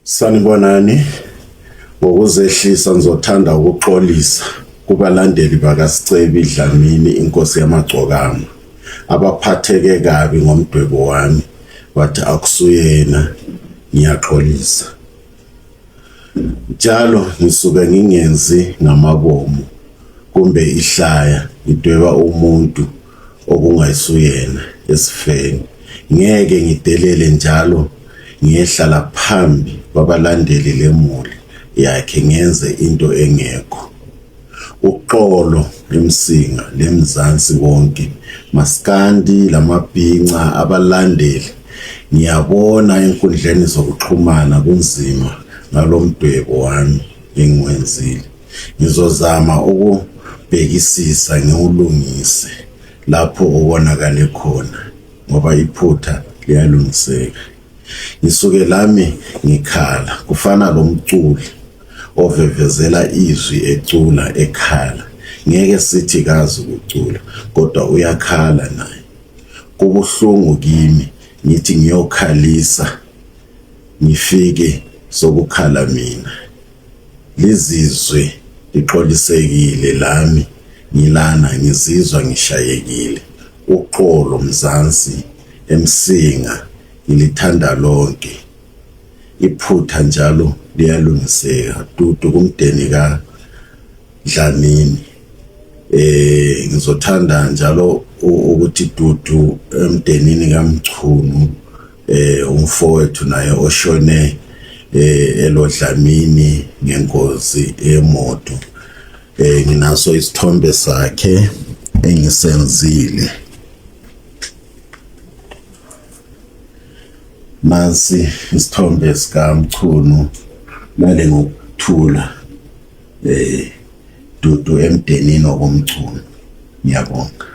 Sanibonani. Ngokuzehlisa ngizothanda ukuxolisa kubalandeli bakaSicebi Dlamini inkosi yamagcokama abaphatheke kabi ngomdwebo wami bathi akusuyena ngiyaxolisa. Njalo ngisuke ngingenzi ngamabomu kumbe ihlaya ngidweba umuntu okungayisuyena esifeni. Ngeke ngidelele njalo ngiyehlala phambi kwabalandeli lemuli yakhe ngenze into engekho. Uxolo eMsinga leMzansi wonke maskandi lamabhinca abalandeli ngiyabona enkundleni zokuxhumana kunzima ngalomdwebo wami engiwenzile ngizozama ukubhekisisa ngiwulungise lapho okonakale khona ngoba iphutha liyalungiseka. Ngisuke lami ngikhala kufana lomculi ovevezela izwi ecula ekhala ngeke sithi kazi ukucula kodwa uyakhala naye kubuhlungu kimi ngithi ngiyokhalisa ngifike sokukhala mina lizizwe lixolisekile lami ngilana ngizizwa ngishayekile uxolo Mzansi eMsinga ngilithanda lonke iphutha njalo liyalungiseka dudu kumdeni ka Dlamini eh ngizothanda njalo ukuthi dudu emdenini kaMchunu eh umfowethu naye oshone eh elodlamini ngengozi yemoto eh nginaso isithombe sakhe engisenzile Nansi isithombe sikaMchunu lale ngokuthula eh dudu emdenini wakoMchunu. Ngiyabonga.